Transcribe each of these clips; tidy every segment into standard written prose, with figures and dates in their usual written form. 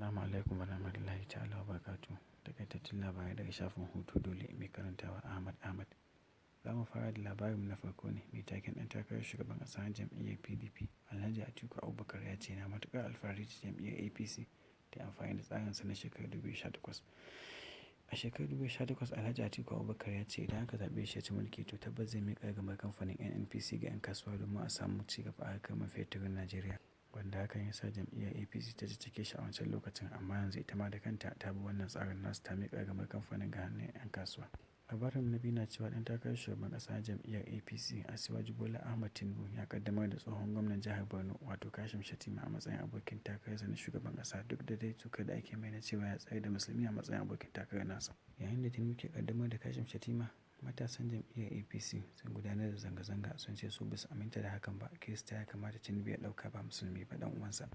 Assalamu alaikum warahmatullahi ta'ala wabarakatuh. Takaitattun labarai daga shafin Hutu Dole, mai karantawa Ahmad Ahmad. Za mu fara da labarin na farko ne mai taken ɗan takarar shugaban ƙasa na jam'iyyar PDP, Alhaji Atiku Abubakar, ya ce yana matuƙar alfahari da jam'iyyar APC ta amfani da tsarinsa na shekarar 2018. A shekarar 2018, Alhaji Atiku Abubakar ya ce idan aka zaɓe shi ya ci mulki, to tabbas zai miƙa ragamar kamfanin NNPC ga 'yan kasuwa domin a samu ci gaba a harkar man feturin Najeriya. Wanda hakan ya sa jam'iyyar APC ta caccake shi a wancan lokacin, amma yanzu ita ma da kanta ta bi wannan tsarin nasu, ta miƙa ragamar kamfanin ga hannun 'yan kasuwa. Labarin na biyu na cewa ɗan takarar shugaban ƙasa na jam'iyyar APC, Asiwaju Bola Ahmad Tinubu, ya ƙaddamar da tsohon gwamnan jihar Borno, wato Kashim Shettima, a matsayin abokin takararsa na shugaban ƙasa, duk da dai sukar da ake mai na cewa ya tsayar da musulmi a matsayin abokin takarar nasa. Yayin da Tinubu ke ƙaddamar da Kashim Shettima, matasan jam'iyyar APC sun gudanar da zanga-zanga, sun ce su ba su aminta da hakan ba, Kirista ya kamata Tinubu ya ɗauka, ba musulmi ba ɗan uwansa.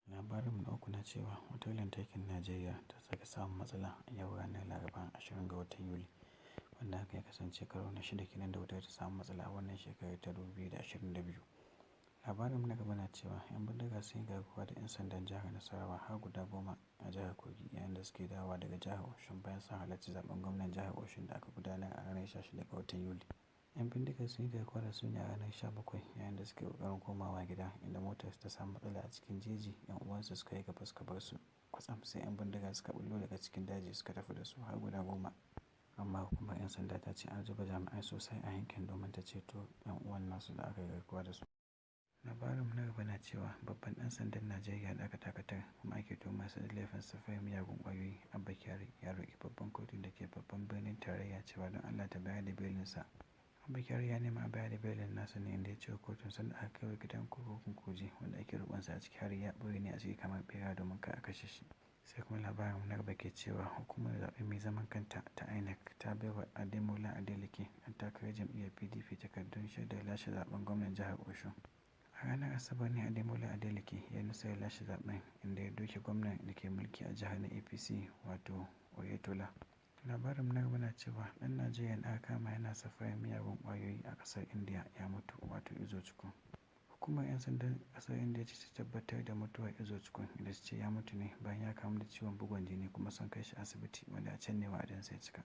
Labarinmu na uku na cewa wutar lantarkin Najeriya ta sake samun matsala a yau ranar Laraba, 20 ga watan Yuli, wanda haka ya kasance karo na shida kenan da wutar ta samu matsala a wannan shekarar ta 2022. Labarinmu na gaba na cewa 'yan bindiga sun yi garkuwa da 'yan sandan jihar Nasarawa har guda 10 a jihar Kogi yayin da suke dawowa daga jihar Osun bayan sun halarci zaben gwamnan jihar Osun da aka gudanar a ranar 16 ga watan Yuli. 'Yan bindigar sun yi garkuwa da su ne a ranar 17 yayin da suke ƙoƙarin komawa gida, inda motarsu ta samu matsala a cikin jeji, 'yan uwansu suka yi gaba suka bar su. Kwatsam sai 'yan bindiga suka ɓullo daga cikin daji suka tafi da su har guda 10. Amma hukumar 'yan sanda ta ce an zuba jami'ai sosai a yankin domin ta ceto 'yan uwan nasu da aka yi garkuwa da su. Labarinmu na gaba na cewa babban ɗan sandan Najeriya da aka dakatar kuma ake tuhumarsa da laifin safarar miyagun ƙwayoyi, Abba Kyari, ya roƙi babban kotun da ke babban birnin tarayya cewa don Allah ta bayar da belinsa. Abba Kyari ya nemi a bayar da belin nasa ne, inda ya ce wa kotun sanda aka kai wa gidan kurkukun Kuje wanda ake riƙonsa a ciki hari, ya ɓoye ne a ciki kamar ɓera domin kar a kashe shi. Sai kuma labarinmu na gaba ke cewa hukumar zaɓe mai zaman kanta ta INEC ta baiwa Ademola Adeleke, ɗan takarar jam'iyyar PDP, takardun shaidar lashe zaɓen gwamnan jihar Osun. A ranar Asabar ne Ademola Adeleke ya nasarar lashe zaɓen, inda ya doke gwamnan da ke mulki a jihar na APC, wato Oyetola. Labarinmu na gaba na cewa ɗan Najeriya da aka kama yana safarar miyagun ƙwayoyi a ƙasar Indiya ya mutu, wato Uzochukwu. Hukumar 'yan sandan ƙasar Indiya ce ta tabbatar da mutuwar Uzochukwu, inda ta ce ya mutu ne bayan ya kamu da ciwon bugun jini kuma sun kai shi asibiti, wanda a can ne wa'adinsa ya cika.